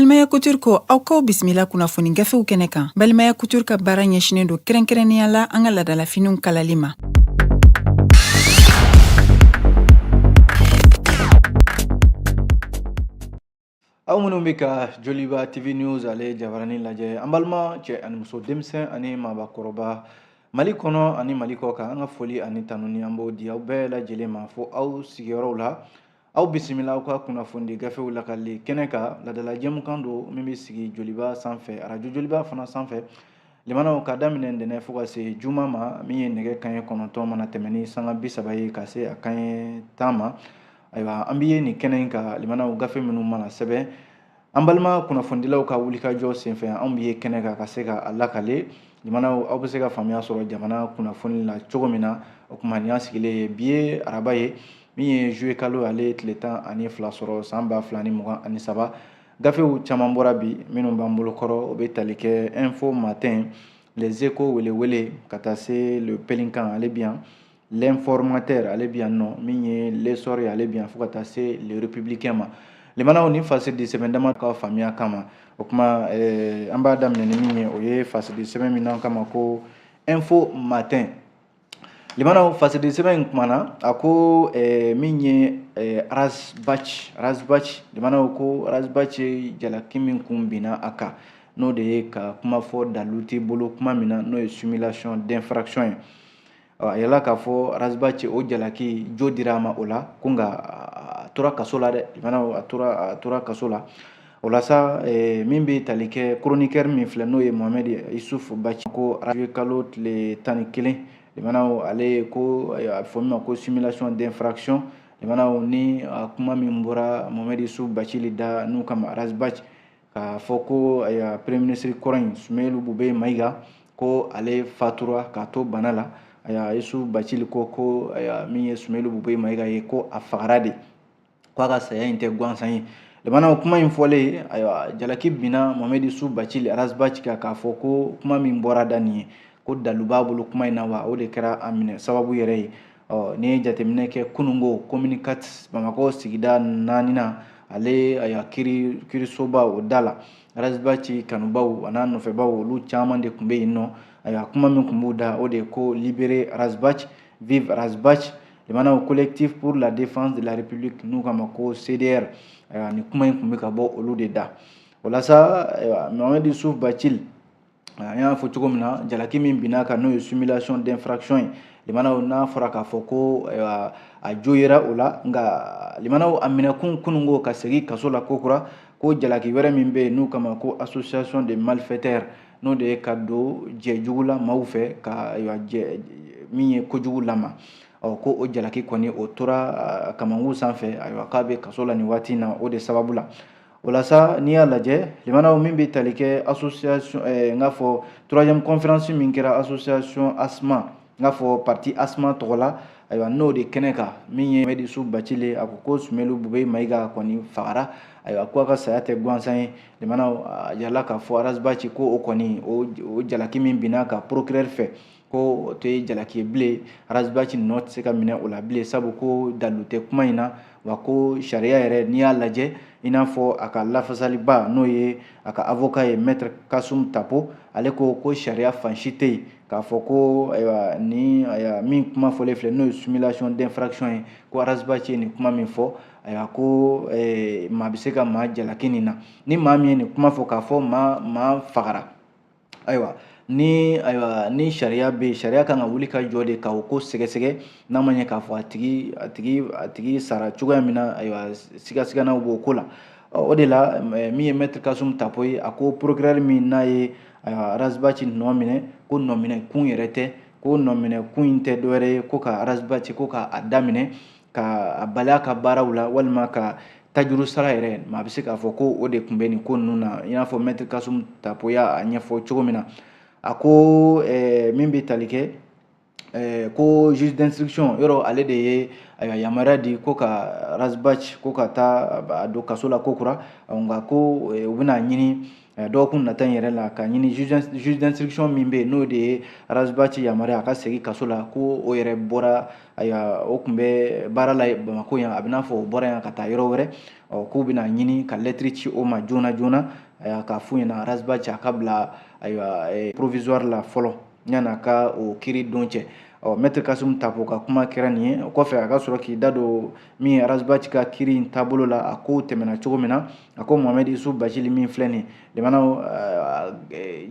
Balimaya Couture ko aw k'aw bisimila kunnafoni gafew kɛnɛ kan. Balimaya Couture ka baara ɲɛsinnen don kɛrɛnkɛrɛnnenya la an ka laadalafiniw kalali ma. Aw minnu bɛ ka Joliba TV News ale jabaranin lajɛ, an balima cɛ ani muso, denmisɛn ani maabakɔrɔba, Mali kɔnɔ ani Mali kɔ kan, an ka foli ani tanuni an b'o di aw bɛɛ lajɛlen ma fo aw sigiyɔrɔw la. Aw bisimila aw ka kunnafonidi gafew lakali kɛnɛ kan. Ladala jɛmukan don min bɛ sigi Joliba sanfɛ, arajo Joliba fana sanfɛ. Limanaw, ka daminɛ ntɛnɛn fo ka se juma ma, min ye nɛgɛ kanɲɛ 9 mana tɛmɛ ni sanga 30 ye ka se a kanɲɛ 10 ma. Ayiwa, an bɛ ye nin kɛnɛ in kan. Limanaw, gafe minnu mana sɛbɛn an balima kunnafonidilaw ka wulikajɔ senfɛ, anw bɛ ye kɛnɛ kan ka se ka a lakale. Limanaw, aw bɛ se ka faamuya sɔrɔ jamana kunnafoni la cogo min na. O tuma, nin y'an sigilen ye. Bi ye araba ye, min ye juillet kalo ale tile 12 sɔrɔ san 2023. Gafew caman bɔra bi, minnu b'an bolo kɔrɔ, o bɛ tali kɛ Info Matin, Les Échos, Welewele, ka taa se Le Pélican ale bi yan, L'Informateur ale bi yan nɔ, min ye L'Essor ye ale bi yan, fo ka taa se Le Républicain ma. Limanaw, ni fasidi sɛbɛn dama ka faamuya kama. O tuma, an b'a daminɛ ni min ye, o ye fasidi sɛbɛn min n'an kama ko Info Matin. Limanaw, fasidi sɛbɛn in kumana, a ko min ye Ras Bath, Ras Bath, limanaw, ko Ras Bath ye jalaki min kun binna a kan, n'o de ye ka kuma fɔ dalu t'i bolo kuma min na, n'o ye simulation d'infraction ye. A yirala k'a fɔ Ras Bath, o jalaki jo dira a ma o la ko, nka a tora kaso la dɛ. Limanaw, a tora kaso la. O la sa, min bɛ tali kɛ chroniqueur min filɛ, n'o ye Mohamed Youssouf Bathily, ko kalo tile 11, limanaw, ale ko a bɛ fɔ min ma ko simulation d'infraction. Limanaw, ni kuma min bɔra Mohamed Youssouf Bathily da, n'u kama Ras Bath, k'a fɔ ko ayiwa, premier ministre kɔrɔ in Soumeylou Boubèye Maïga, ko ale fatura k'a to bana la. Ayiwa, Youssouf Bathily ko ayiwa, min ye Soumeylou Boubèye Maïga ye, ko a fagara de, ko a ka saya in tɛ gansan ye. Limanaw, kuma in fɔlen, ayiwa, jalaki binna Mohamed Youssouf Bathily Ras Bath kan k'a fɔ ko kuma min bɔra da nin ye, ko dalu b'a bolo kuma in na wa, o de kɛra a minɛ sababu yɛrɛ ye. Ɔ, n'i ye jateminɛ kɛ, kununko commune 4, Bamakɔ sigida naaninan ale, ayiwa, kiirisoba o da la, Ras Bath kanubaw a n'a nɔfɛbaw, olu caman de tun bɛ yen nɔ. Ayiwa, kuma min tun b'u da, o de ye ko libérer Ras Bath, vive Ras Bath. Limanaw, Collectif pour la défense de la République, n'u k'a ma ko CDR, ayiwa, nin kuma in tun bɛ ka bɔ olu de da. O la sa, ayiwa, Mohamed Youssouf Bathily, an y'a fɔ cogo min na, jalaki min binna kan, n'o ye simulation d'infraction ye, limanaw, n'a fɔra k'a fɔ ko ayiwa, a jo yera o la, nka limanaw, a minɛkun kununko ka segin kaso la kokura, ko jalaki wɛrɛ min bɛ yen n'u kama ko association de malfaiteurs, n'o de ye ka don jɛjugu la maaw fɛ, ka ayiwa, jɛ min ye kojugu lama, ɔ, ko o jalaki kɔni, o tora kamankun sanfɛ. Ayiwa, k'a bɛ kaso la nin waati in na, o de sababu la. O la sa, n'i y'a lajɛ, limanaw, min bɛ tali kɛ association, n k'a fɔ troisième conférence min kɛra association ASMA, n k'a fɔ parti ASMA tɔgɔ la, ayiwa, n'o de kɛnɛ kan, min ye Mohamed Youssouf Bathily, a ko ko Soumeylou Boubèye Maïga kɔni fagara. Ayiwa, ko a ka saya tɛ gansan ye. Limanaw, a yirala k'a fɔ Ras Bath ko o kɔni, o jalaki min binna ka procureur fɛ, ko o tɛ jalaki ye bilen. Ras Bath nɔ tɛ se ka minɛ o la bilen, sabu ko dalu tɛ kuma in na wa, ko sariya yɛrɛ, n'i y'a lajɛ, i n'a fɔ a ka lafasaliba, n'o ye a ka avocat ye, maître Kassoum Tapo, ale ko ko sariya fan si tɛ yen k'a fɔ ko ayiwa, ni ayiwa, min kuma fɔlen filɛ, n'o ye simulation d'infraction ye, ko Ras Bath ye nin kuma min fɔ, ayiwa, ko maa bɛ se ka maa jalaki nin na. Ni maa min ye nin kuma fɔ k'a fɔ maa fagara, ayiwa, ni ayiwa, ni sariya bɛ yen, sariya kan ka wuli ka jɔ de ka o ko sɛgɛsɛgɛ. N'a ma ɲɛ k'a fɔ a tigi sara cogoya min na, ayiwa, sigasiganaw b'o ko la. O de la, min ye maître Kassoum Tapo ye, a ko procureur min n'a ye ayiwa, Ras Bath nɔ minɛ, ko nɔ kun yɛrɛ tɛ, ko nɔ kun in tɛ dɔwɛrɛ ye ko ka Ras Bath, ko k'a daminɛ ka a bali a ka baaraw la, walima ka tajuru sara yɛrɛ. Maa bɛ se k'a fɔ ko o de tun bɛ nin ko ninnu na, i n'a fɔ maître Kassoum Tapo y'a ɲɛfɔ cogo min na. A ko min bɛ tali kɛ ko juge d'instruction yɔrɔ, ale de ye ayiwa, yamaruya di ko ka Ras Bath, ko ka taa a don kaso la ko kura, nka ko u bɛna ɲini Dɔgɔkun nata in yɛrɛ la, ka ɲini juge d'instruction min bɛ yen, n'o de ye Ras Bath yamaruya a ka segin kaso la, ko o yɛrɛ bɔra, ayiwa, o tun bɛ baara la Bamakɔ yan, a bɛ n'a fɔ o bɔra yan ka taa yɔrɔ wɛrɛ. Ɔ, k'u bɛna ɲini ka lɛtiri ci o ma joona joona, ayiwa, k'a f'u ɲɛna Ras Bath a ka bila, ayiwa, provisoire la fɔlɔ yan'a ka o kiiri don cɛ. Ɔ, maître Kassoum Tapo ka kuma kɛra nin ye. O kɔfɛ, a ka sɔrɔ k'i da don min ye Ras Bath ka kiiri in taabolo la, a ko tɛmɛna cogo min na. A ko Mohamed Issouf Bathily min filɛ nin limanaw,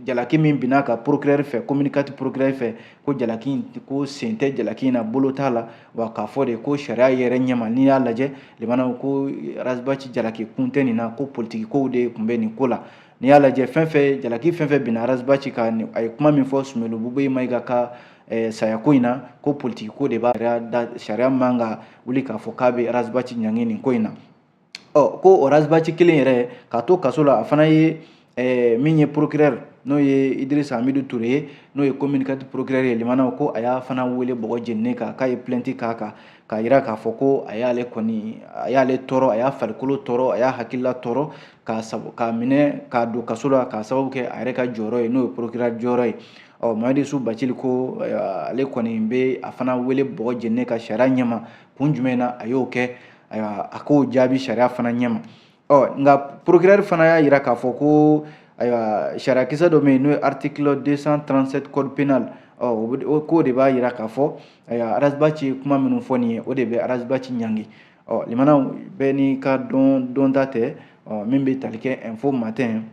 jalaki min binna ka procureur fɛ, commune 4 procureur fɛ, ko jalaki, ko sen tɛ jalaki in na, bolo t'a la. Wa k'a fɔ de ko sariya yɛrɛ ɲɛma, n'i y'a lajɛ limanaw, ko Ras Bath jalaki kun tɛ nin na, ko politiki kow de tun bɛ nin ko la. N'i y'a lajɛ, fɛn fɛn jalaki fɛn fɛn binna Ras Bath kan, a ye kuma min fɔ Soumeylou Boubèye Maïga ka sayako in na, ko politiki ko de b'a da, sariya man ka wuli k'a fɔ k'a bɛ Ras Bath ɲangi nin ko in na. Ɔ, ko o Ras Bath kelen yɛrɛ k'a to kaso la, a fana ye min ye procureur, n'o ye Idrissa Hamidou Touré ye, n'o ye commune 4 procureur ye, limanaw, ko a y'a fana wele bɔgɔ jeninen kan, k'a ye plainte k'a kan, k'a yira k'a fɔ ko a y'ale kɔni, a y'ale tɔɔrɔ, a y'a farikolo tɔɔrɔ, a y'a hakilila tɔɔrɔ, k'a sabu k'a minɛ k'a don kaso la, k'a sababu kɛ a yɛrɛ ka jɔyɔrɔ ye, n'o ye procureur jɔyɔrɔ ye. Ɔ, Mohamed Issouf Bathily ko ale kɔni bɛ a fana wele bɔgɔ jeninen ka sariya ɲɛma. Kun jumɛn na a y'o kɛ? Ayiwa, a k'o jaabi sariya fana ɲɛma. Ɔ, nka procureur fana y'a yira k'a fɔ ko, ayiwa, sariyakisɛ dɔ bɛ yen, n'o ye article 237 code pénal. Ɔ, o k'o de b'a yira k'a fɔ, ayiwa, Ras Bath ye kuma minnu fɔ nin ye, o de bɛ Ras Bath ɲangi. Ɔ, limanaw, bɛɛ n'i ka dɔn dɔnta tɛ. Ɔ, min bɛ tali kɛ Info Matin,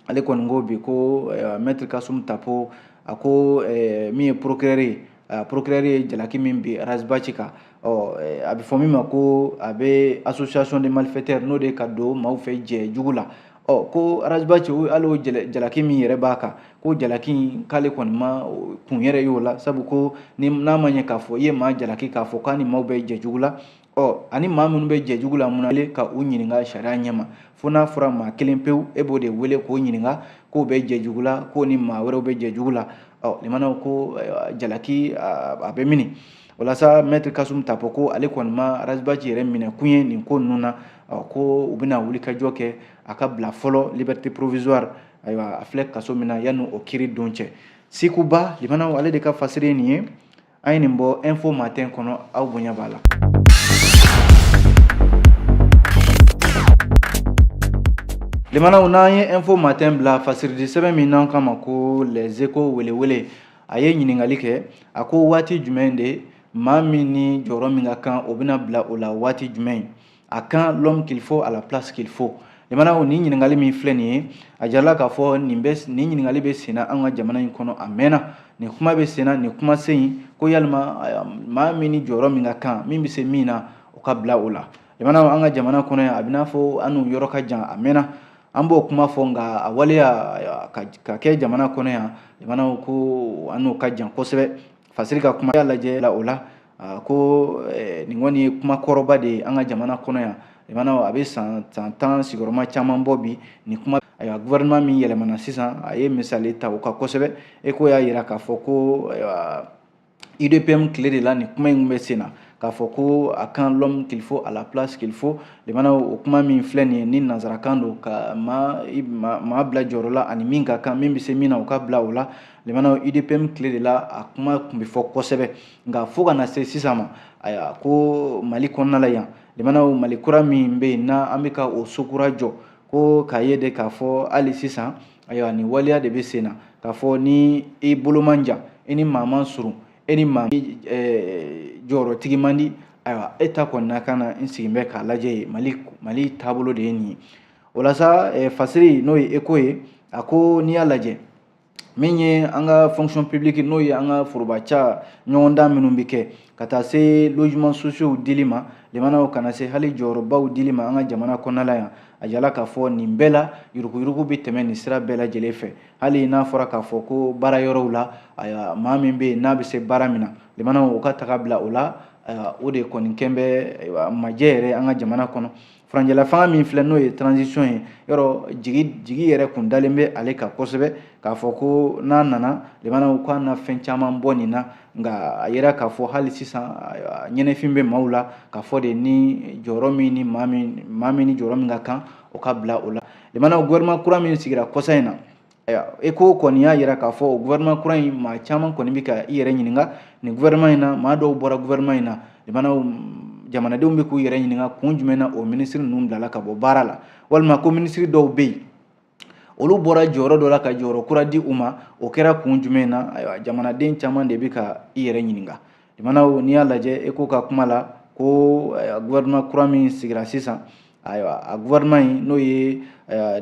ale kɔni ko bi ko maître Kassoum Tapo, a ko min ye procureur ye, procureur ye jalaki min bin Ras Bath kan, ɔ, a bɛ fɔ min ma ko a bɛ association de malfaiteurs, n'o de ka don maaw fɛ jɛ jugu la. Ɔ, ko Ras Bath, hali o jalaki min yɛrɛ b'a kan, ko jalaki in, k'ale kɔni ma kun yɛrɛ y'o la, sabu ko ni n'a ma ɲɛ k'a fɔ i ye maa jalaki k'a fɔ k'a ni maaw bɛ jɛ jugu la, ɔ, ani maa minnu bɛ jɛ jugu la, mun na ka u ɲininka sariya ɲɛma? Fo n'a fɔra maa kelen pewu, e b'o de wele k'o ɲininka k'o bɛ jɛ jugu la, k'o ni maa wɛrɛw bɛ jɛ jugu la. Ɔ, limanaw, ko jalaki a bɛ mini. Walasa maître Kassoum Tapo ko ale kɔni ma Ras Bath yɛrɛ minɛ kun ye nin ko ninnu na. Ɔ, ko u bɛna wuli ka jɔ kɛ a ka bila fɔlɔ liberté provisoire, ayiwa, a filɛ kaso min na, yanni o kiiri don cɛ. Sikuba, limanaw, ale de ka fasiri ye nin ye. An ye nin bɔ Info Matin kɔnɔ, aw bonya b'a la. Limanaw, n'an ye Info Matin bila, fasiridi sɛbɛn min n'an k'a ma ko Les Échos welewele, a ye ɲininkali kɛ, a ko waati jumɛn de maa min ni jɔyɔrɔ min ka kan, o bɛna bila o la waati jumɛn? À quand l'homme qu'il faut à la place qu'il faut? Limanaw, nin ɲininkali min filɛ nin ye, a jirala k'a fɔ nin bɛ, nin ɲininkali bɛ senna an ka jamana in kɔnɔ a mɛnna. Nin kuma bɛ senna, nin kuma sen in, ko yalima maa min ni jɔyɔrɔ min ka kan, min bɛ se min na, o ka bila o la. Limanaw, an ka jamana kɔnɔ yan, a bɛ n'a fɔ an n'u yɔrɔ ka jan. A mɛnna an b'o kuma fɔ, nka a waleya ka kɛ jamana kɔnɔ yan, limanaw, ko an n'o ka jan kosɛbɛ. Fasiri ka kuma y'a lajɛ la o la, ko nin kɔni ye kuma kɔrɔba de ye an ka jamana kɔnɔ yan. Limanaw, a bɛ san 10 sigiyɔrɔma caman bɔ bi nin kuma. Ayiwa, gouvernement min yɛlɛmana sisan, a ye misali ta o kan kosɛbɛ. E ko y'a yira k'a fɔ ko, ayiwa, UDPM tile de la nin kuma in bɛ sen na, k'a fɔ ko à quand l'homme qu'il faut à la place qu'il faut. Limanaw, o kuma min filɛ nin ye, ni nanzarakan don, ka maa bila jɔyɔrɔ la ani min ka kan, min bɛ se min na, o ka bila o la. Limanaw, UDPM tile de la a kuma tun bɛ fɔ kosɛbɛ, nka fo ka na se sisan ma, ayiwa, ko Mali kɔnɔna la yan, limanaw, Mali kura min bɛ yen, n'an bɛ ka o so kura jɔ, ko k'a ye de k'a fɔ hali sisan, ayiwa, nin waleya de bɛ sen na, k'a fɔ ni i bolo man jan, i ni maa man surun, e ni maa jɔyɔrɔtigi man di, ayiwa, e ta kɔni na ka na n sigi bɛ k'a lajɛ ye. Mali taabolo de ye nin ye. O la sa, fasiri, n'o ye Échos ye, a ko n'i y'a lajɛ, min ye an ka fonction publique, n'o ye an ka forobaca ɲɔgɔndan minnu bɛ kɛ, ka taa se logement sociaux dili ma, limanaw, kana se hali jɔyɔrɔbaw dili ma an ka jamana kɔnɔna la yan, a jala k'a fɔ nin bɛɛ la, yuruguyurugu bɛ tɛmɛ nin sira bɛɛ lajɛlen fɛ. Hali n'a fɔra k'a fɔ ko baara yɔrɔw la, ayiwa, maa min bɛ yen n'a bɛ se baara min na, limanaw, o ka taga bila o la. Ayiwa, o de kɔni kɛn bɛ, ayiwa, majɛ yɛrɛ an ka jamana kɔnɔ. Furancɛla fanga min filɛ, n'o ye transition ye, yɔrɔ jigi yɛrɛ kun dalen bɛ ale kan kosɛbɛ, k'a fɔ ko n'a nana, limanaw, k'a na fɛn caman bɔ nin na. Nka a yira k'a fɔ hali sisan, ɲɛnɛfin bɛ maaw la, k'a fɔ de ni jɔyɔrɔ min ni maa min ni jɔyɔrɔ min ka kan, o ka bila o la. Limanaw, gouvernement kura min sigira kɔsa in na, ayiwa, Échos kɔni y'a yira k'a fɔ o gouvernement kura in, maa caman kɔni bɛ ka i yɛrɛ ɲininka nin gouvernement in na. Maa dɔw bɔra gouvernement in na. Limanaw, jamanadenw bɛ k'u yɛrɛ ɲininka kun jumɛn na o minisiri ninnu bilala ka bɔ baara la, walima ko minisiri dɔw bɛ yen, olu bɔra jɔyɔrɔ dɔ la ka jɔyɔrɔ kura di u ma, o kɛra kun jumɛn na? Ayiwa, jamanaden caman de bɛ ka i yɛrɛ ɲininka. Limanaw, n'i y'a lajɛ Échos ka kuma la, ko gouvernement kura min sigira sisan, ayiwa, a gouvernement in, n'o ye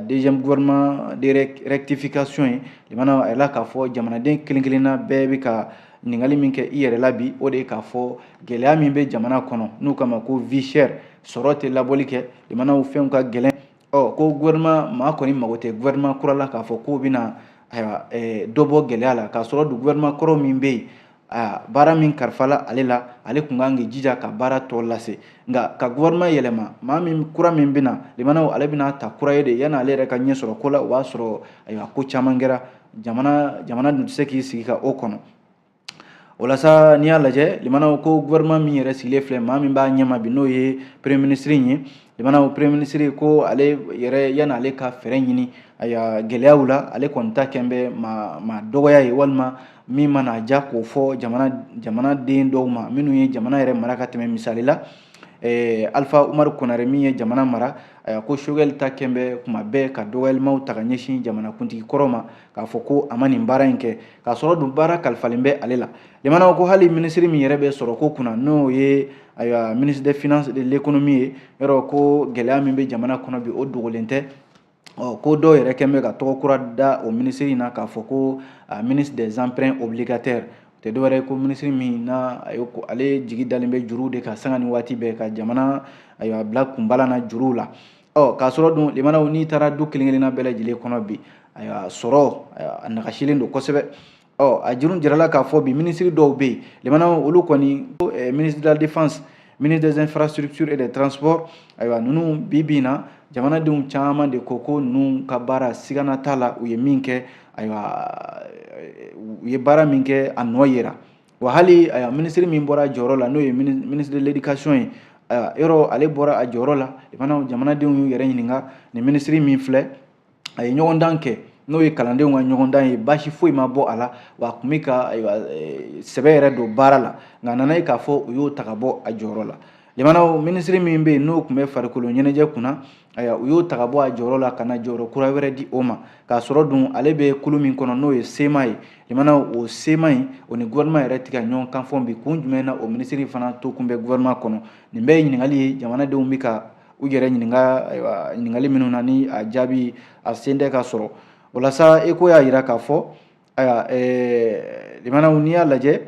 deuxième gouvernement de rectification ye, limanaw, a yɛrɛ k'a fɔ jamanaden kelen kelenna bɛɛ bɛ ka ɲininkali min kɛ i yɛrɛ la bi, o de ye k'a fɔ gɛlɛya min bɛ jamana kɔnɔ, n'u kama ko vie chère, sɔrɔ tɛ labɔli kɛ, limanaw, fɛnw ka gɛlɛn. Ɔ, ko gouvernement maa kɔni mago tɛ gouvernement kura la k'a fɔ k'o bɛna, ayiwa, dɔ bɔ gɛlɛya la, k'a sɔrɔ du gouvernement kɔrɔ min bɛ yen, baara min kalifala ale la, ale tun kan k'i jija ka baara tɔ lase. Nka ka gouvernement yɛlɛma, maa min kura min bɛna, limanaw, ale bɛna ta kura ye de. Yanni ale yɛrɛ ka ɲɛ sɔrɔ ko la, o b'a sɔrɔ, ayiwa, ko caman kɛra. Jamana dun tɛ se k'i sigi ka o kɔnɔ. O la sa, n'i y'a lajɛ, limanaw, ko gouvernement min yɛrɛ sigilen filɛ, maa min b'a ɲɛma bi, n'o ye premier ministre ye, limanaw, premier ministre ko ale yɛrɛ, yanni ale ka fɛɛrɛ ɲini, ayiwa, gɛlɛyaw la, ale kɔni ta kɛn bɛ maa dɔgɔya ye, walima min mana ja k'o fɔ jamanaden dɔw ma minnu ye jamana yɛrɛ mara ka tɛmɛ. Misali la, Alpha Umaru Konare min ye jamana mara, ko Choguel ta kɛn bɛ kuma bɛɛ ka dɔgɔyalimaw ta ka ɲɛsin jamanakuntigi kɔrɔ ma, k'a fɔ ko a ma nin baara in kɛ, k'a sɔrɔ dun baara kalifalen bɛ ale la. Limanaw, ko hali minisiri min yɛrɛ bɛ sɔrɔ ko kunna, n'o ye, ayiwa, ministre des finances de l'économie ye, yɔrɔ ko gɛlɛya min bɛ jamana kɔnɔ bi, o dogolen tɛ. Ɔ, ko dɔw yɛrɛ kɛn bɛ ka tɔgɔ kura da o minisiri in na, k'a fɔ ko ministre des emprunts obligataires. O tɛ dɔwɛrɛ ye, ko minisiri min na ale jigi dalen bɛ juruw de kan sanga ni waati bɛɛ, ka jamana, ayiwa, bila kunbala na juruw la. Ɔ, k'a sɔrɔ dun, limanaw, n'i taara du kelen kelenna bɛɛ lajɛlen kɔnɔ bi, ayiwa, sɔrɔ a nagasilen don kosɛbɛ. Ɔ, a juru jirala k'a fɔ bi, minisiri dɔw bɛ yen, limanaw, olu kɔni, ministre de la défense, ministre des infrastructures et des transports, ayiwa, ninnu bi bi in na, jamanadenw caman de ko ko ninnu ka baara sigana t'a la. U ye min kɛ, ayiwa, u ye baara min kɛ, a nɔ yera wa. Hali, ayiwa, minisiri min bɔra a jɔyɔrɔ la, n'o ye ministre de l'éducation ye, ayiwa, yɔrɔ ale bɔra a jɔyɔrɔ la, limanaw, jamanadenw y'u yɛrɛ ɲininka nin minisiri min filɛ, a ye ɲɔgɔndan kɛ, n'o ye kalandenw ka ɲɔgɔndan ye, baasi foyi ma bɔ a la wa, a tun bɛ ka, ayiwa, sɛbɛ yɛrɛ don baara la, nka a nana ye k'a fɔ u y'o ta ka bɔ a jɔyɔrɔ la. Limanaw, minisiri min bɛ yen, n'o tun bɛ farikolo ɲɛnajɛ kunna, ayiwa, u y'o ta ka bɔ a jɔyɔrɔ la ka na jɔyɔrɔ kura wɛrɛ di o ma, k'a sɔrɔ dun ale bɛ kulu min kɔnɔ, n'o ye CMA ye, limanaw, o CMA in, o ni gouvernement yɛrɛ tɛ ka ɲɔgɔn kan fɔ bi. Kun jumɛn na o minisiri fana to kun bɛ gouvernement kɔnɔ? Nin bɛɛ ye ɲininkali ye jamanadenw bɛ ka u yɛrɛ ɲininka. Ayiwa, ɲininkali minnu na ni a jaabi a sen tɛ ka sɔrɔ. O la sa, Échos y'a yira k'a fɔ, ayiwa, limanaw, n'i y'a lajɛ,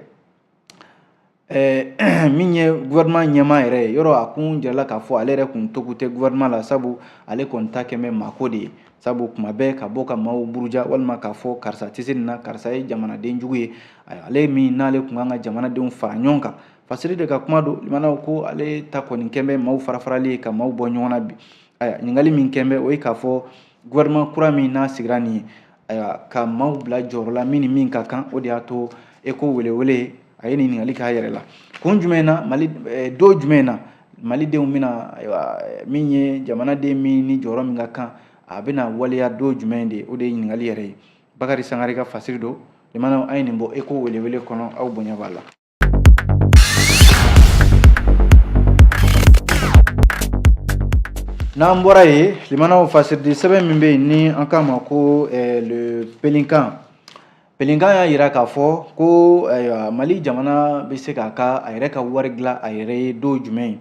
min ye gouvernement ɲɛmaa yɛrɛ ye, yɔrɔ a kun jirala k'a fɔ ale yɛrɛ kun toku tɛ gouvernement la, sabu ale kɔni ta kɛn bɛ maako de ye, sabu kuma bɛɛ ka bɔ ka maaw buruja, walima k'a fɔ karisa tɛ se nin na, karisa ye jamanaden jugu ye. Ale min n'ale kun kan ka jamanadenw fara ɲɔgɔn kan, Fasiri de ka kuma don, limanaw, ko ale ta kɔni kɛn bɛ maaw farafarali ye, ka maaw bɔ ɲɔgɔn na bi. Ayiwa, ɲininkali min kɛn bɛ, o ye k'a fɔ gouvernement kura min n'a sigira nin ye, ayiwa, ka maaw bila jɔyɔrɔ la min ni min ka kan, o de y'a to Échos welewele a ye nin ɲininkali k'a yɛrɛ la: kun jumɛn na Mali, don jumɛn na malidenw bɛna, ayiwa, min ye jamanaden min ni jɔyɔrɔ min ka kan, a bɛna waleya don jumɛn de? O de ye ɲininkali yɛrɛ ye. Bakari Sangare ka fasiri don. Limanaw, an ye nin bɔ Échos welewele kɔnɔ, aw bonya b'a la. N'an bɔra yen, limanaw, fasiridi sɛbɛn min bɛ yen ni an k'a ma ko le Pélican, Pélican y'a yira k'a fɔ ko, ayiwa, Mali jamana bɛ se k'a ka a yɛrɛ ka wari dilan a yɛrɛ ye don jumɛn ye?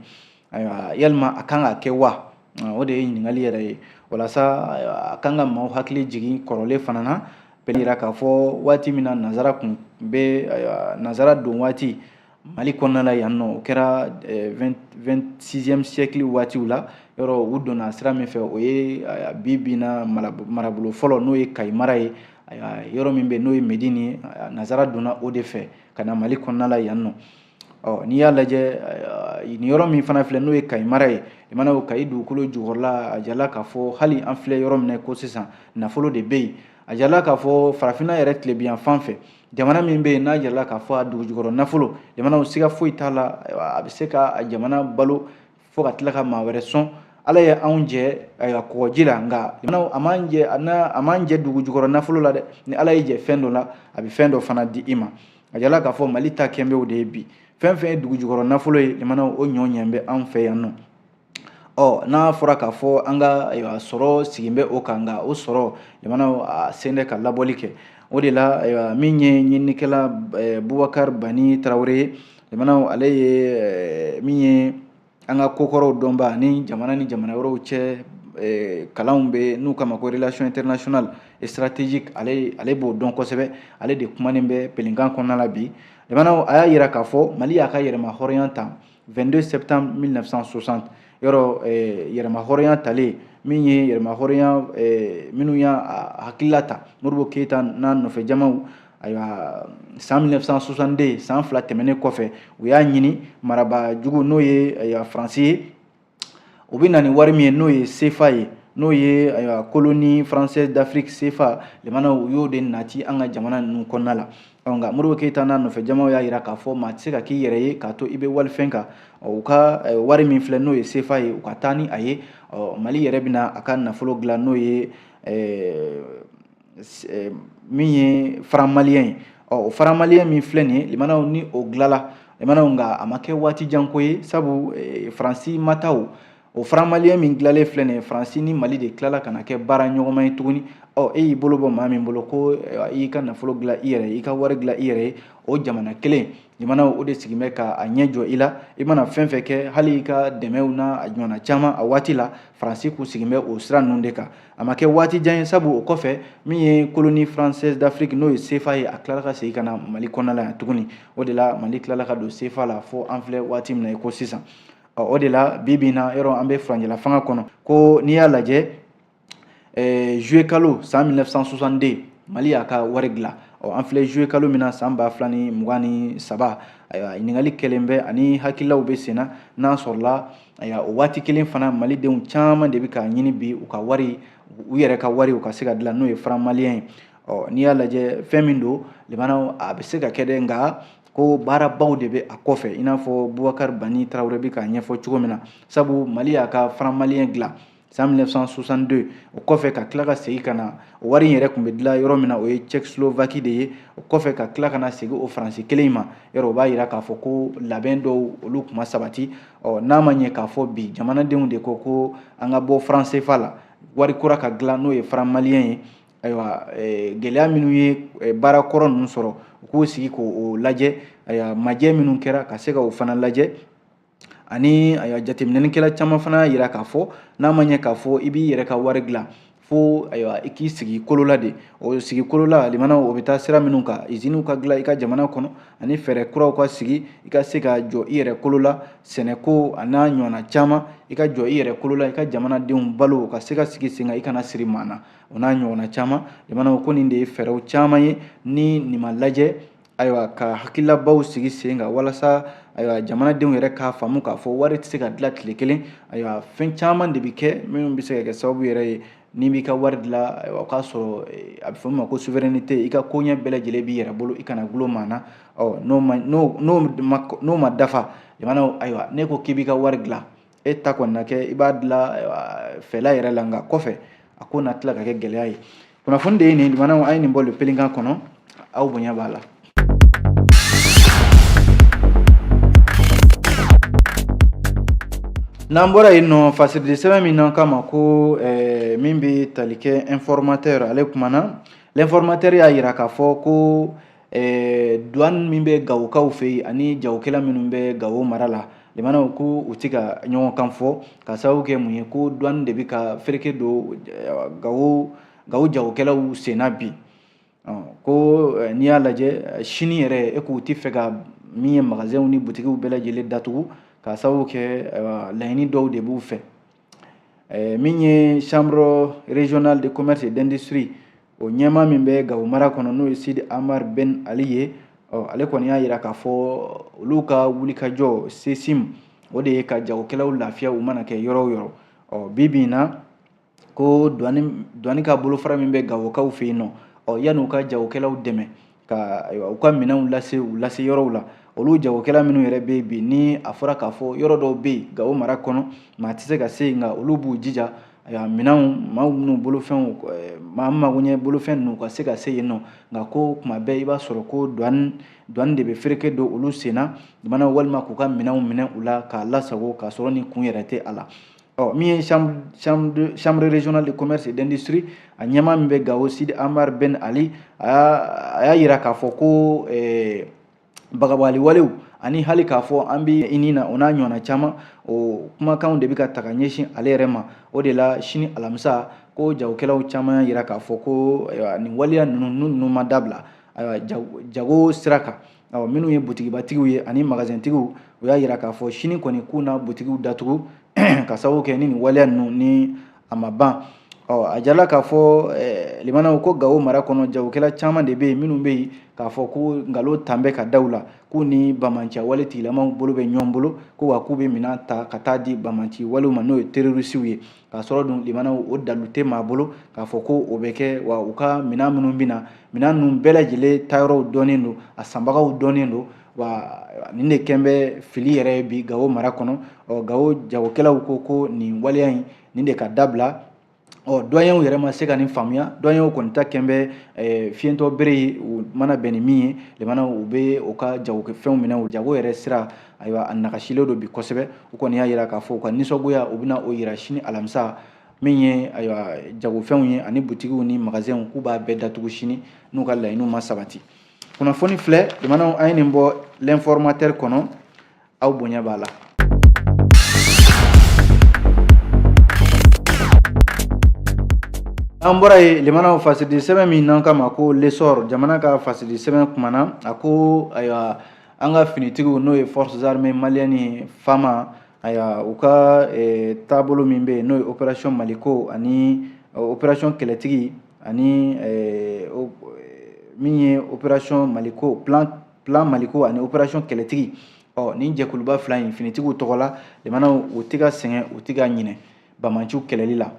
Ayiwa, yalima a kan ka kɛ wa? O de ye ɲininkali yɛrɛ ye. Walasa a kan ka maaw hakili jigin kɔrɔlen fana na, yira k'a fɔ waati min na nanzara kun bɛ, ayiwa, nanzara don waati Mali kɔnɔna la yan nɔ, o kɛra 26e siècle waatiw la. Yɔrɔ u donna sira min fɛ, o ye bi bi na marabolo fɔlɔ, n'o ye Kayi mara ye, yɔrɔ min bɛ n'o ye Medini ye, nanzara donna o de fɛ ka na Mali kɔnɔna la yan nɔ. Ɔ, n'i y'a lajɛ, nin yɔrɔ min fana filɛ, n'o ye Kayi mara ye, i mana o Kayi dugukolo jukɔrɔla, a jirala k'a fɔ hali an filɛ yɔrɔ min na ko sisan, nafolo de bɛ yen. A jirala k'a fɔ farafinna yɛrɛ tilebinyanfan fɛ, jamana min bɛ yen n'a jirala k'a fɔ a dugu jukɔrɔ nafolo, jamanaw, siga foyi t'a la, a bɛ se ka jamana balo fo ka tila ka maa wɛrɛ sɔn. Ala ye anw jɛ ayiwa kɔgɔji la, nka a m'an jɛ a m'an jɛ dugu jukɔrɔ nafolo la dɛ. Ni Ala y'i jɛ fɛn dɔ la, a bɛ fɛn dɔ fana di i ma. A jala k'a fɔ Mali ta kɛn bɛ o de ye bi. Fɛn fɛn ye dugu jukɔrɔ nafolo ye, limanaw, o ɲɔ ɲɛ bɛ anw fɛ yan nɔ. Ɔ n'a fɔra k'a fɔ an ka ayiwa sɔrɔ sigin bɛ o kan, nka o sɔrɔ, limanaw, a sen tɛ ka labɔli kɛ. O de la, ayiwa, min ye ɲininikɛla Bubakari Bani Tarawele ye, limanaw, ale ye min ye an ka kokɔrɔw dɔnba ni jamana ni jamana wɛrɛw cɛ kalanw bɛ n'u kama ko relation internationale et stratégique, ale b'o dɔn kosɛbɛ. Ale de kumanen bɛ Pelinkan kɔnɔna la bi. Limanaw, a y'a yira k'a fɔ Mali y'a ka yɛrɛma hɔrɔnya ta 22 septembre 1960. Yɔrɔ yɛrɛma hɔrɔnya talen, min ye yɛrɛma hɔrɔnya minnu y'a hakilila ta, Modibo Keyita n'a nɔfɛ jamaw, ayiwa, san 1962, san 2 tɛmɛnen kɔfɛ, u y'a ɲini marabaa jugu, n'o ye ayiwa Faransi ye, u bɛ na ni wari min ye, n'o ye CFA ye, n'o ye ayiwa colonie française d'Afrique, CFA. Limanaw, u y'o de nati an ka jamana ninnu kɔnɔna la. Nka Modibo Keyita n'a nɔfɛ jamaw y'a yira k'a fɔ maa tɛ se ka k'i yɛrɛ ye k'a to i bɛ walifɛn kan. U ka wari min filɛ, n'o ye CFA ye, u ka taa ni a ye. Mali yɛrɛ bɛna a ka nafolo dilan, n'o ye min ye franc malien ye. Ɔ o franc malien min filɛ nin ye, limanaw, ni o dilanla, limanaw, nka a ma kɛ waati jan ko ye, sabu Faransi ma taa. O franc malien min dilanlen filɛ nin ye, Faransi ni Mali de tilala ka na kɛ baara ɲɔgɔnma ye tuguni. Ɔ e y'i bolo bɔ maa min bolo ko i y'i ka nafolo dilan i yɛrɛ ye, i ka wari dilan i yɛrɛ ye, o jamana kelen, limanaw, o de sigin bɛ ka a ɲɛ jɔ i la. I mana fɛn fɛn kɛ, hali i ka dɛmɛw n'a a ɲɔgɔnna caman, a waati la Faransi k'u sigin bɛ o sira ninnu de kan. A ma kɛ waati jan ye, sabu o kɔfɛ, min ye colonie française d'Afrique, n'o ye CFA ye, a tilala ka segin ka na Mali kɔnɔna la yan tuguni. O de la Mali tilala ka don CFA la fo an filɛ waati min na i ko sisan. Ɔ o de la bi bi in na, yɔrɔ an bɛ furancɛla fanga kɔnɔ. Ko n'i y'a lajɛ, juillet kalo san 1962, Mali y'a ka wari dilan. Ɔ an filɛ juillet kalo min na san 2023, ayiwa, ɲininkali kɛlen bɛ ani hakililaw bɛ sen na n'a sɔrɔla, ayiwa, o waati kelen fana, malidenw caman de bɛ k'a ɲini bi u ka wari, u yɛrɛ ka wari, u ka se ka dilan, n'o ye franc malien ye. Ɔ n'i y'a lajɛ, fɛn min don, limanaw, a bɛ se ka kɛ dɛ, nka ko baarabaw de bɛ a kɔfɛ, i n'a fɔ Bubakari Bani Tarawele bɛ k'a ɲɛfɔ cogo min na. Sabu Mali y'a ka franc malien dilan san 1962, o kɔfɛ ka tila ka segin ka na, o wari in yɛrɛ tun bɛ dilan yɔrɔ min na, o ye Tchécoslovaquie de ye. O kɔfɛ ka tila ka na segin o Faransi kelen in ma. Yɔrɔ o b'a yira k'a fɔ ko labɛn dɔw, olu tun ma sabati. Ɔ n'a ma ɲɛ k'a fɔ bi jamanadenw de ko ko an ka bɔ franc CFA la, wari kura ka dilan, n'o ye franc malien ye, ayiwa, gɛlɛya minnu ye baara kɔrɔ ninnu sɔrɔ, u k'u sigi k'o lajɛ. Ayiwa, majɛ minnu kɛra, ka se ka o fana lajɛ. Ani ayiwa, jateminɛlikɛla caman fana y'a yira k'a fɔ n'a ma ɲɛ k'a fɔ i b'i yɛrɛ ka wari dilan, fo ayiwa i k'i sigi kolo la de. O sigi kolo la, limanaw, o bɛ taa sira minnu kan, iziniw ka dilan i ka jamana kɔnɔ, ani fɛɛrɛ kuraw ka sigi, i ka se ka jɔ i yɛrɛ kolo la, sɛnɛko a n'a ɲɔgɔnna caman, i ka jɔ i yɛrɛ kolo la, i ka jamanadenw balo ka se ka sigi sen kan, i kana siri maa na, o n'a ɲɔgɔnna caman. Limanaw, ko nin de ye fɛɛrɛw caman ye ni nin ma lajɛ, ayiwa, ka hakililabaw sigi sen kan walasa, ayiwa, jamanadenw yɛrɛ k'a faamu k'a fɔ wari tɛ se ka dilan tile kelen. Ayiwa, fɛn caman de bɛ kɛ minnu bɛ se ka kɛ sababu yɛrɛ ye n'i b'i ka wari dilan, ayiwa, o k'a sɔrɔ a bɛ fɔ min ma ko souveraineté, i ka koɲɛ bɛɛ lajɛlen b'i yɛrɛ bolo, i kana gulon maa na. Ɔ n'o ma dafa, jamanaw, ayiwa, n'e ko k'i b'i ka wari dilan, e ta kɔni na kɛ i b'a dilan, ayiwa, fɛla yɛrɛ la, nka kɔfɛ a ko na tila ka kɛ gɛlɛya ye. Kunnafoni de ye nin, limanaw, an ye nin bɔ Le Pelinkan kɔnɔ. Aw bonya b'a la. N'an bɔra yen nɔ, fasiridi sɛbɛn min n'an k'a ma ko min bɛ tali kɛ Informateur, ale kumana. L'Informateur y'a yira k'a fɔ ko douane min bɛ Gawokaw fɛ yen ani jagokɛla minnu bɛ Gawo mara la, limanaw, ko u tɛ ka ɲɔgɔn kan fɔ. Ka sababu kɛ mun ye? Ko douane de bɛ ka fereke don Gawo jagokɛlaw senna bi. Ko n'i y'a lajɛ sini yɛrɛ, e k'u tɛ fɛ ka min ye magasinw ni butigiw bɛɛ lajɛlen datugu, ka sababu kɛ laɲini dɔw de b'u fɛ. Min ye chambre régionale de commerce et d'industrie, o ɲɛmaa min bɛ Gawo mara kɔnɔ, n'o ye Sidi Amar Ben Ali ye, ɔ ale kɔni y'a yira k'a fɔ olu ka wulikajɔ CECIM, o de ye ka jagokɛlaw lafiya u mana kɛ yɔrɔ o yɔrɔ. Ɔ bi bi in na, ko douane ka bolofara min bɛ Gawokaw fɛ yen nɔ, ɔ yanni u ka jagokɛlaw dɛmɛ ka ayiwa u ka minɛnw lase u lase yɔrɔw la, Olu jagokɛla minnu yɛrɛ bɛ yen bi, ni a fɔra k'a fɔ yɔrɔ dɔw bɛ yen Gawo mara kɔnɔ, maa tɛ se ka se yen, nka olu b'u jija, ayiwa, minɛnw, maa minnu bolofɛnw, maa magoɲɛ bolofɛn ninnu ka se ka se yen nɔ. Nka ko kuma bɛɛ i b'a sɔrɔ ko douane de bɛ fereke don olu sen na, jamana walima k'u ka minɛnw minɛ u la k'a lasago k'a sɔrɔ ni kun yɛrɛ tɛ a la. Ɔ min ye chambre régionale de commerce et d'industrie, a ɲɛmaa min bɛ Gawo, Sidi Amar Ben Ali, a y'a yira k'a fɔ ko bagabagali walew ani hali k'a fɔ an bɛ i ni na, o n'a ɲɔgɔnna caman, o kumakanw de bɛ ka ta ka ɲɛsin ale yɛrɛ ma. O de la sini alamisa, ko jagokɛlaw caman y'a yira k'a fɔ ko nin waleya ninnu ninnu ma dabila, ayiwa, jago sira kan. Ayiwa, minnu ye butigibatigiw ye ani magasintigiw, u y'a yira k'a fɔ sini kɔni k'u na butigiw datugu ka sababu kɛ ni nin waleya ninnu ni a ma ban. Ɔ a jirala k'a fɔ limanaw ko Gawo mara kɔnɔ, jagokɛla caman de bɛ yen minnu bɛ yen k'a fɔ ko nkalon tan bɛ ka da u la k'u ni banbaanci wale tigilamaw bolo bɛ ɲɔgɔn bolo, ko wa k'u bɛ minɛn ta ka taa di banbaanci walew ma, n'o ye terroristew ye, k'a sɔrɔ dun limanaw o dalu tɛ maa bolo k'a fɔ ko o bɛ kɛ. Wa u ka minɛn minnu bɛ na, minɛn ninnu bɛɛ lajɛlen taayɔrɔw dɔnnen don, a sanbagaw dɔnnen don. Wa nin de kɛn bɛ fili yɛrɛ ye bi Gawo mara kɔnɔ. Ɔ Gawo jagokɛlaw ko ko nin waleya in nin de ka dabila. Ɔ douaniers yɛrɛ ma se ka nin faamuya. Douaniers kɔni ta kɛn bɛ fiyentɔ bere ye, u mana bɛn ni min ye, limanaw, u bɛ u ka jagokɛfɛnw minɛ. U jago yɛrɛ sira, ayiwa, a nagasilen don bi kosɛbɛ. U kɔni y'a yira k'a fɔ u ka nisɔngoya, u bɛna o yira sini alamisa. Min ye, ayiwa, jagofɛnw ye ani butigiw ni magasinw, k'u b'a bɛɛ datugu sini n'u ka laɲiniw ma sabati. Kunnafoni filɛ limanaw, an ye nin bɔ L'Informateur kɔnɔ, aw bonya b'a la. An bɔra yen limanaw, fasidi sɛbɛn min n'an k'a ma ko L'Essor, jamana ka fasidi sɛbɛn kumana, a ko ayiwa, an ka finitigiw, n'o ye forces armées maliennes ye, FAMA, ayiwa, u ka taabolo min bɛ yen, n'o ye opération Maliko ani opération Kɛlɛtigi ani min ye opération Maliko, plan Maliko ani opération Kɛlɛtigi. Ɔ nin jɛkuluba fila in, finitigiw tɔgɔ la limanaw, u tɛ ka sɛgɛn, u tɛ ka ɲinɛ banbaanciw kɛlɛli la.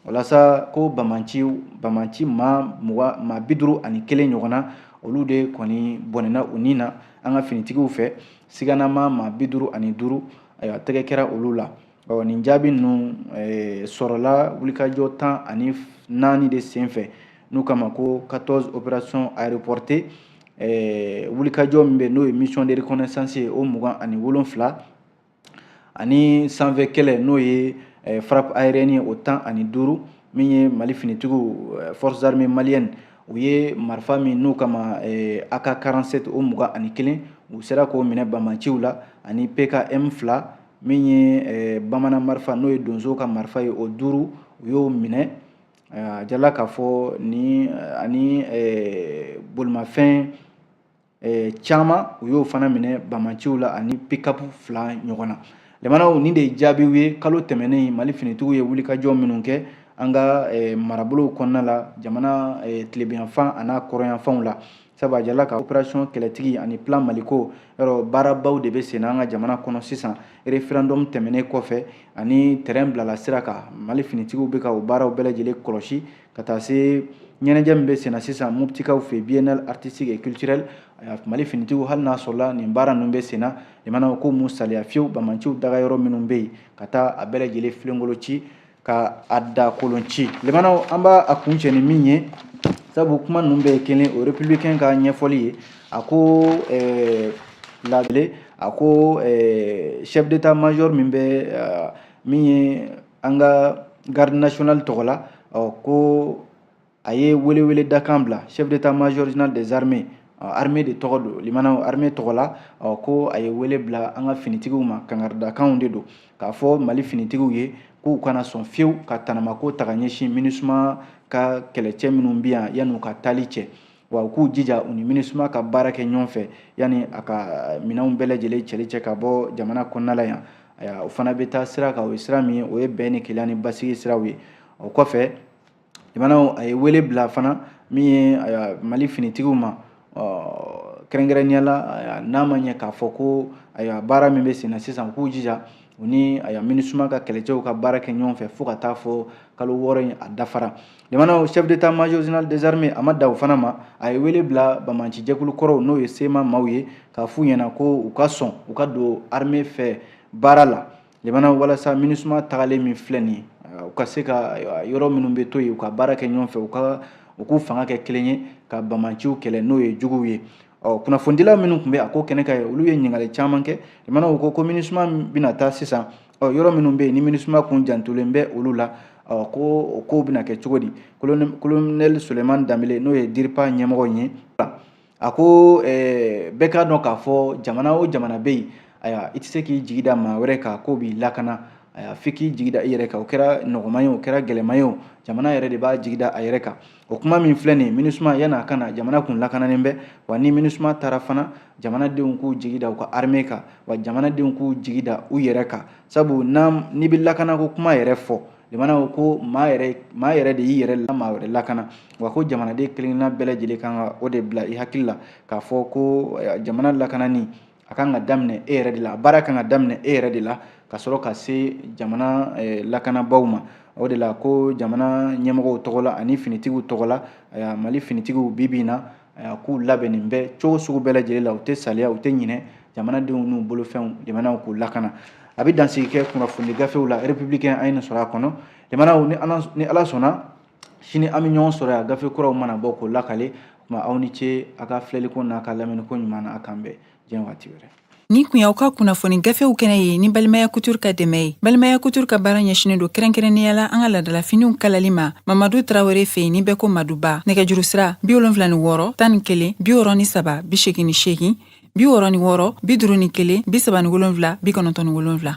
Walasa ko banbaanci maa 20, maa 51 ɲɔgɔnna, olu de kɔni bɔnɛna u ni na an ka finitigiw fɛ. Siganama maa 55, ayiwa, tɛgɛ kɛra olu la. Ɔ nin jaabi ninnu sɔrɔla wulikajɔ 14 de senfɛ, n'u kama ko 14 opérations aéroportées, wulikajɔ min bɛ, n'o ye mission de reconnaissance ye, o 27, ani sanfɛ kɛlɛ, n'o ye frappe aérienne ye, o 15. Min ye Mali finitigiw, forces armées maliennes, u ye marifa min n'u kama AK 47, o 21, u sera k'o minɛ banbaanciw la, ani PKM 2, min ye bamanan marifa, n'o ye donso ka marifa ye, o 5, u y'o minɛ. A jirala k'a fɔ ni ani bolimafɛn caman, u y'o fana minɛ banbaanciw la, ani pick-up 2 ɲɔgɔn na. Limanaw, nin de ye jaabiw ye kalo tɛmɛnen Mali finitigiw ye wulikajɔ minnu kɛ an ka marabolow kɔnɔna la, jamana tilebinyanfan an'a kɔrɔnyanfanw la. Sabu a jirala ka opération Kɛlɛtigi ani plan Maliko, yɔrɔ baarabaw de bɛ sen an ka jamana kɔnɔ sisan référendum tɛmɛnen kɔfɛ, ani terrain bilala sira kan. Mali finitigiw bɛ ka o baaraw bɛɛ lajɛlen kɔlɔsi, ka taa se ɲɛnajɛ min bɛ sen na sisan Moptikaw fɛ, biennale artistique et culturelle. Mali finitigiw, hali n'a sɔrɔla nin baara ninnu bɛ sen na, limanaw, ko m'u saliya fiyewu banbaanciw daga yɔrɔ minnu bɛ yen, ka taa a bɛɛ lajɛlen filenkolo ci, ka a da kolon ci. Limanaw, an b'a a kuncɛ ni min ye, sabu kuma ninnu bɛɛ ye kelen, o Républicain ka ɲɛfɔli ye. A ko labile, a ko chef d'état major min bɛ, min ye an ka garde nationale tɔgɔ la, ɔ ko a ye welewele dakan bila chef d'état major général des armées, armée de tɔgɔ don limanaw, armée tɔgɔ la. Ɔ ko a ye wele bila an ka finitigiw ma, kangaridakanw de don k'a fɔ Mali finitigiw ye k'u kana sɔn fiyewu ka tanamako ta ka ɲɛsin MINUSMA ka kɛlɛcɛ minnu bɛ yan yan'u ka taali cɛ. Wa u k'u jija u ni MINUSMA ka baara kɛ ɲɔgɔn fɛ yanni a ka minɛnw bɛɛ lajɛlen cɛli cɛ ka bɔ jamana kɔnɔna la yan. O fana bɛ taa sira kan, o ye sira min ye, o ye bɛn ni kelenya ni basigi siraw ye. O kɔfɛ limanaw, a ye wele bila fana min ye Mali finitigiw ma, kɛrɛnkɛrɛnnenya la, n'a ma ɲɛ k'a fɔ ko, ayiwa, baara min bɛ sen na sisan, k'u jija U ni aya MINUSMA ka kɛlɛcɛw ka baara kɛ ɲɔgɔn fɛ fo ka taa fɔ kalo 6 in a dafara. Limanaw, chef d'état major général des armées, a ma dan o fana ma, a ye wele bila banbaanci jɛkulu kɔrɔw, n'o ye CMA maaw ye, k'a f'u ɲɛna ko u ka sɔn u ka don armée fɛ baara la. Limanaw, walasa MINUSMA tagalen min filɛ nin ye, u ka se ka yɔrɔ minnu bɛ to yen, u ka baara kɛ ɲɔgɔn fɛ, u k'u fanga kɛ kelen ye ka banbaanciw kɛlɛ, n'o ye juguw ye. Ɔ, kunnafonidila minnu tun bɛ a ko kɛnɛ kan ye, olu ye ɲininkali caman kɛ. Limanaw, ko MINUSMA bɛna taa sisan, ɔ, yɔrɔ minnu bɛ yen ni MINUSMA kun jantolen bɛ olu la, ɔ, ko o kow bɛna kɛ cogo di? Colonel Suleiman Danbele, n'o ye DIRPA ɲɛmɔgɔ ye, a ko bɛɛ k'a dɔn k'a fɔ jamana o jamana bɛ yen, ayiwa, i tɛ se k'i jigi da maa wɛrɛ kan k'o b'i lakana. Ayiwa, f'i k'i jigi da i yɛrɛ kan. O kɛra nɔgɔman ye, o kɛra gɛlɛman ye, o jamana yɛrɛ de b'a jigi da a yɛrɛ kan. O kuma min filɛ nin ye, MINUSMA yan'a ka na, jamana kun lakananen bɛ wa. Ni MINUSMA taara fana, jamanadenw k'u jigi da u ka armée kan, wa jamanadenw k'u jigi da u yɛrɛ kan, sabu n'i bɛ lakanako kuma yɛrɛ fɔ, limanaw, ko maa yɛrɛ de y'i yɛrɛ la maa wɛrɛ lakana wa. Ko jamanaden kelenkelenna bɛɛ lajɛlen kan ka o de bila i hakili la k'a fɔ ko jamana lakanani a kan ka daminɛ e yɛrɛ de la, a baara kan ka daminɛ e yɛrɛ de la ka sɔrɔ ka se jamana lakanabaaw ma. O de la ko jamana ɲɛmɔgɔw tɔgɔ la ani finitigiw tɔgɔ la, Mali finitigiw bi bi in na, k'u labɛnnen bɛ cogo sugu bɛɛ lajɛlen la, u tɛ saliya, u tɛ ɲinɛ jamanadenw n'u bolofɛnw, limanaw, k'u lakana. A bɛ dansigi kɛ kunnafoni gafew la. Républicain, an ye nin sɔrɔ a kɔnɔ. Limanaw, ni Ala sɔnna, sini an bɛ ɲɔgɔn sɔrɔ yan, gafe kuraw mana bɔ k'o lakale. Tuma aw ni ce a ka filɛliko n'a ka lamɛnniko ɲuman na. A k'an bɛn diɲɛ waati wɛrɛ. Nin kun y'aw ka kunnafoni gafew kɛnɛ ye ni Balimaya Couture ka dɛmɛ ye. Balimaya Couture ka baara ɲɛsinen don kɛrɛnkɛrɛnnenya la an ka laadalafiniw kalali ma Mamadu Tarawele fɛ yen, ni bɛɛ ko Maduba. Nɛgɛjuru sira: 76 11 63 88, 66 51 37 97.